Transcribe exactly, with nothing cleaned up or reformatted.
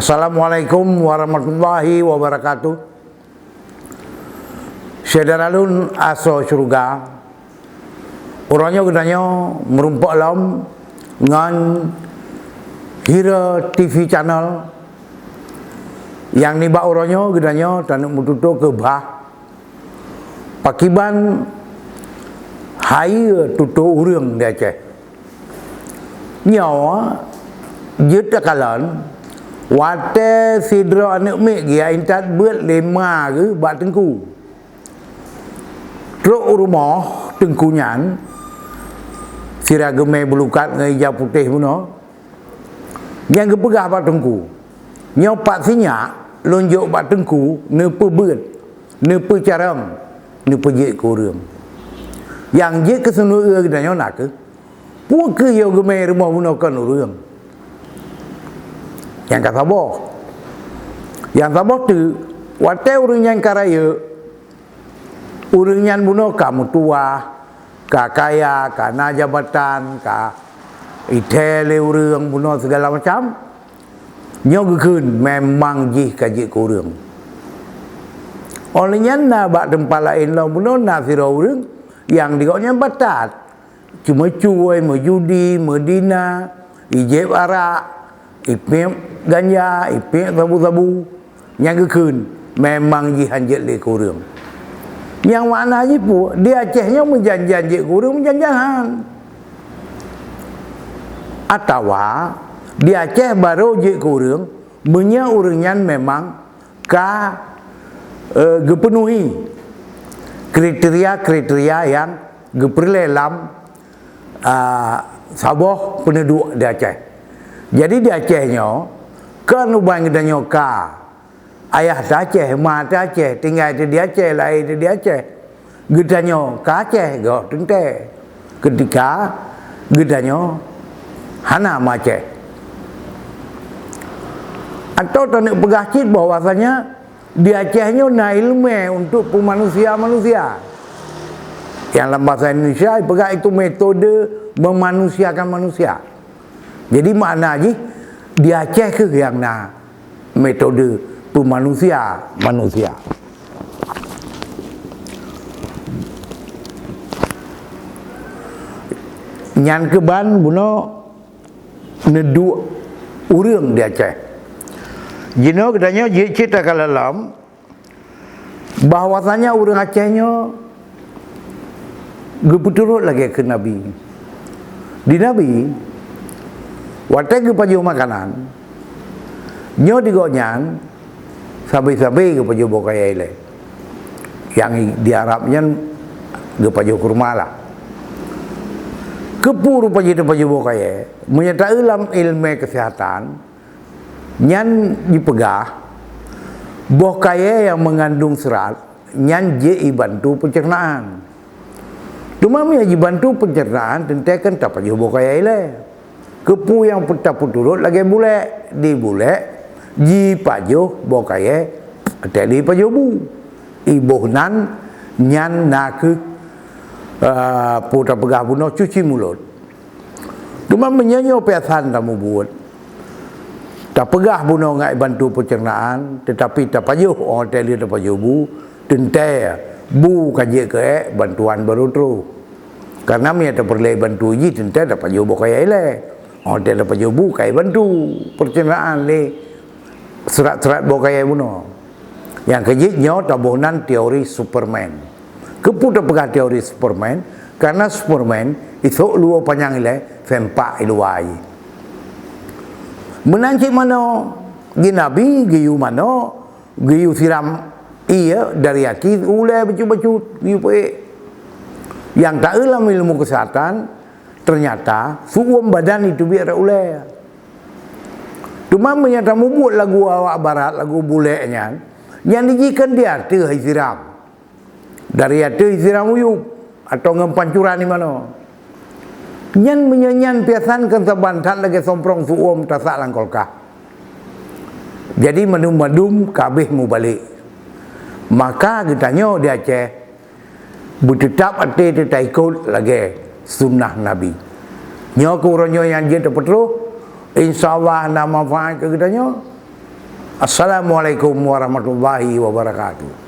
Assalamualaikum warahmatullahi wabarakatuh. Syedara lôn asoe syeuruga, uroe nyoe geutanyoe meurumpok lom ngon Hira T V Channel nyang nibak uroe nyoe geutanyoe taneuk meututoe keu bah pakiban hayeue tutoe ureuëng di Aceh. Nyoe jeuet takalon, watée sidroe aneuëk miet geujak intat beuet lé ma geuh bak teungku. Trok u rumoh teungku nyan, sira geumé beulukat ngon ija putéh bunoe, nyang geupeugah bak teungku, "Nyoe pat sinyak lôn jok bak teungku neupeubeuet, neupeucarông, neupeujeuet keu ureuëng." Nyang jeuet keu seunuéue geutanyoe na kheueh, peue kheueh yoh geumé rumoh bunoe kon ureuëng? Nyang ka saboh. Nyang saboh teuk, watée ureuëng nyan ka rayeuk, ureuëng nyan bunoe ka meutuwah, ka kaya, ka na jabatan, ka ithée lé ureuëng bunoe sigala macam. Nyoe geukheun memang jih ka jeuet keu ureuëng. Óh lheueh nyan na bak teumpat laén lom bunoe na sidroe ureuëng nyang di gobnyan batat. Ceumeucue, meujudi, meudina, ijép arak, ipiep ganja, ipiep sabu-sabu. Nyang geukheun memang jih han jeuet lé keu ureuëng. Nyang makna jih peue? Di Aceh nyoe meujan-jan jeuet keu ureuëng, meujan-jan han. Atawa di Aceh barô jeuet keu ureuëng meunyoe ureuëng nyan memang ka, eh, geupeunuhi kriteria-kriteria nyang geupeureulée lam, ah, saboh peuneuduek di Aceh. Jadi di Aceh nyoe kon uban geutanyoe ka ayah teu Aceh, ma teu Aceh, tinggai teu di Aceh, lahé teu di Aceh. Geutanyoe ka Aceh goh teuntée keutika geutanyoe hana ma Aceh. Atau taneuk peugah cit bahwasanya di Aceh nyoe na ileumé untuk peumanusia manusia. Nyang lam bahasa Indonesia ipeugah itu metode memanusiakan manusia. Jadi makna jih di Aceh kheueh nyang na metode peumanusia manusia. Nyan keuban bunoe neuduek ureuëng di Aceh. Jinoe geutanyoe jeuet cit takalon lom bahwasanya ureuëng Aceh nyoe geupeuturot lagée keu Nabi. Di Nabi, watée geupajoh makanan, nyoe di gobnyan sabe-sabe geupajoh boh kayée ilée. Nyang di Arab nyan geupajoh kurma lah. Keupeue rupa jih tapajoh boh kayée? Meunyoe taeu lam ileumé keuseuhatan, nyan jipeugah, boh kayée nyang meungandong seurat nyan jeuet ibantu peuncernaan. Teuma meunyoe jibantu peuncernaan, teuntée kan tapajoh boh kayée ilée. Keupeue nyang tapeuturot lagée bulek, di bulek jipajoh boh kayée, teuntée jipajoh bu. Iboh nan nyan na kheueh, eh, peue tapeugah bunoe cuci mulut. Teuma meunyoe nyoe piasan tamubuet, tapeugah bunoe ngai bantu peuncernaan, teutapi tapajoh óh tée lheueh tapajoh bu, teuntée bu ka jeuet keu ék, bantuan barô troh. Kareuna meunyoe tapeureulée bantu jih teuntée tapajoh boh kayée ilée. Óh tée tapajoh bu ka ibantu peuncernaan lé seurat-seurat boh kayée bunoe. Nyang keujeuet nyoe taboh nan teori Superman. Keupeue tapeugah teori Superman? Kareuna Superman isok luwoe panyang ilée sempak i luwa jih. Meunan cit manoe, di Nabi geuyue manoe, geuyue siram ie dari aki ulée bacut-bacut, geuyue peuék. Nyang taeu lam ilmu keuseuhatan, teunyata su'uem badan jiteubiet rot ulée. Teuma meunyoe tamubuet lagu awak barat, lagu bulek nyan, nyan jih kan di ateueh jisiram. Dari ateueh jisiram uyueb atau ngon pancuran di manoe. Nyan meunyoe nyan piasan kan saban that lagée somprong su'uem tasak lam kulkas. Jadi mandum-mandum ka abéh mubalek. Maka geutanyoe di Aceh beuteutab até teuh taikot lagée sunnah Nabi. Nyoe keuh uroe nyoe nyang jeuet tapeutroh, insya Allah na manfaat keu geutanyoe. Assalamualaikum warahmatullahi wabarakatuh.